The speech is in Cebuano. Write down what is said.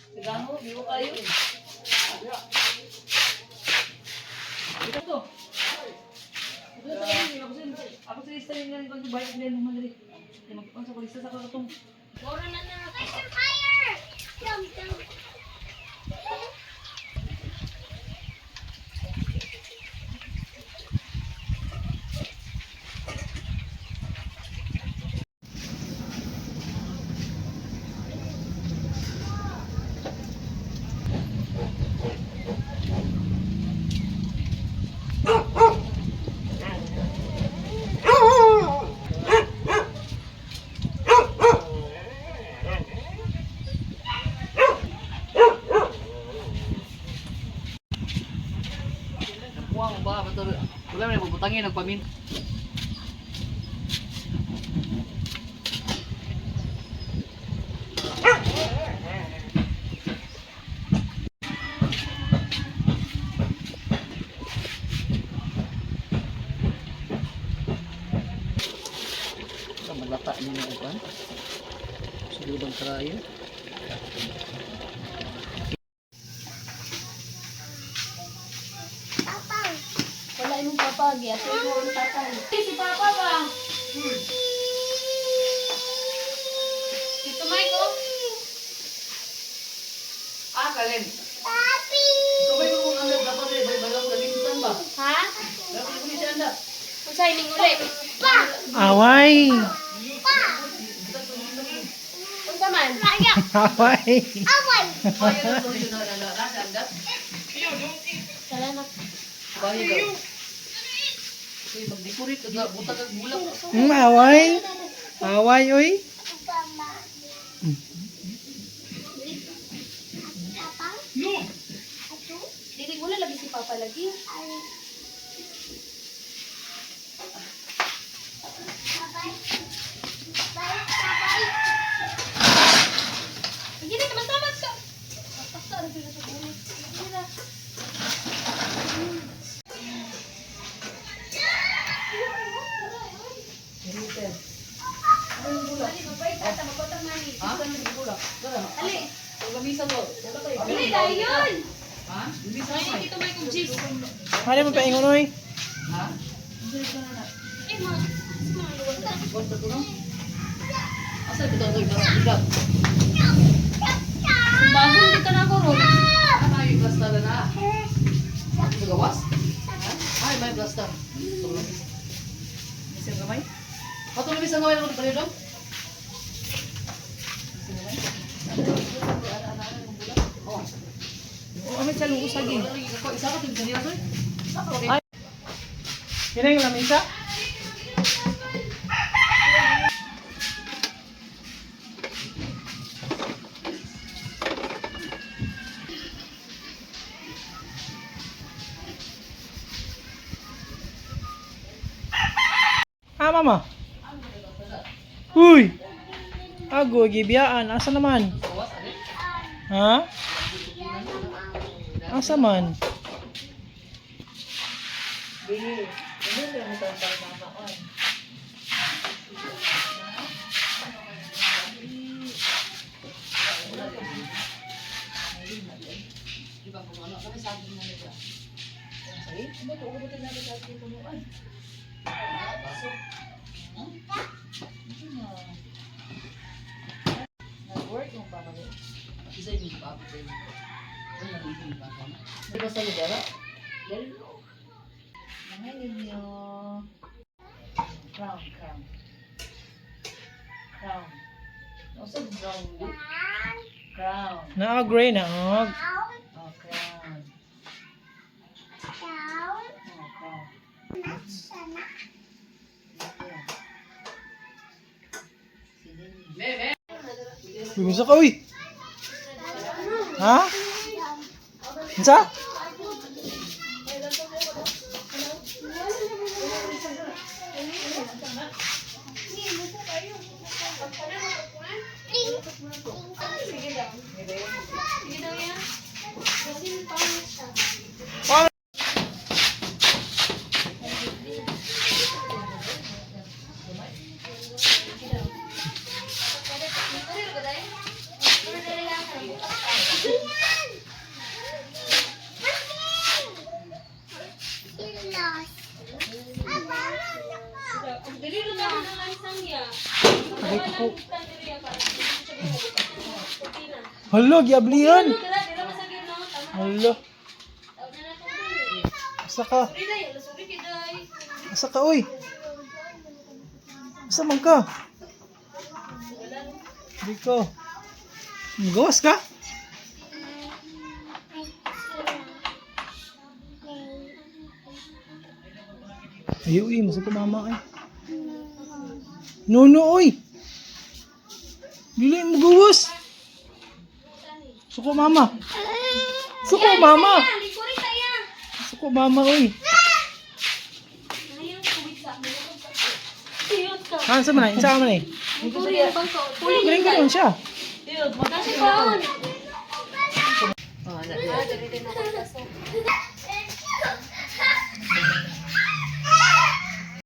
Sigano, bigo kayo. Ito to. Ito sa akin, ako sa ako sa lista yung kung bayad nila naman diri. Mag sa lista sa katong. Mura na na. Fire! Jump, jump. Kuha mo ba bato? Wala man bubutangin nagpamin. Malata ni mo kan. Siguro bang traya? Wala imong papa, giato mo ang tatay. Si Papa ba? Dito, Mike, oh. Ah, kalin. Papi! Ikaw ba yung mga anak dapat eh? Bay balang kalimtan ba? Ha? Dapat ko siya anda. Unsay ning uli? Pa! Away! Unsa man? Away! Away! Kaya na to yun na na na anda. Salamat. Bahay daw. Uy, mag-decorate na butang ang bulak. Away! Away, oy! Dili wala lagi si Papa lagi. Sige na, tamat-tamat ka. Basta, ano sila sa buhay. Sige na. Ha? Bulak. Dara. Ali, Pag-lamisa to. Wala kayo. ali, dayon! Ha? Lamisa Ay, ka. dito may kong cheese. Ano mo paingon, oy? Ha? Eh, mga luwag na. Basta to no? Asa ito to? Bigat. Bago dito na ako ron. Ano yung plaster na? Gawas? Ha? Ay, may plaster. Ito lamisa. Lamisa ang gamay? Patong lamisa ang gamay na ko dito? Oh. Oo, amit sa lungkos lagi. Isa ka ito kanila, sir? Isa ka, okay. Ay. Yan ang lamisa? Ah, mama. Uy! Agoy, gibiyaan. Asa naman? Gawas, ali? Ha? Asa man? Di ba kung ano? Kami saging na nila. Sorry? Ano ito? Ubutin natin sa ating punuan. Pasok. Nag-work yung papa ko. Isa yung papa ko. Ano na yung papa? Di ba sa lugar? Dali. Mga ninyo. Crown, crown. Crown. Ano sa brown? Crown. Na-agree na, og. Oh, crown. Oh, crown. Me, me. Uy, unsa ka, uy? Ha? Unsa? Sige daw. Sige daw yan. Kasi pangit siya. Suko. Hala, giablihan. Dira, dira masagid no. Tama. Hala. Tawag na na tubig. Asa ka? Sorry day, sorry kay day. Asa ka, oy? Asa man ka? Di ko. Magawas ka? Ayaw eh, masakit mama ay. No, no, oy! Dili mo gawas! Suko mama! Suko mama! Likurin tayo. Suko mama, oy! Ayaw, tubig sa Siyot ka. Ah, sa man ay? Sa man ay? Likurin ang bangko. Puli Galing galing siya. Nasa paon. Oh, anak. Ah, dili din ako.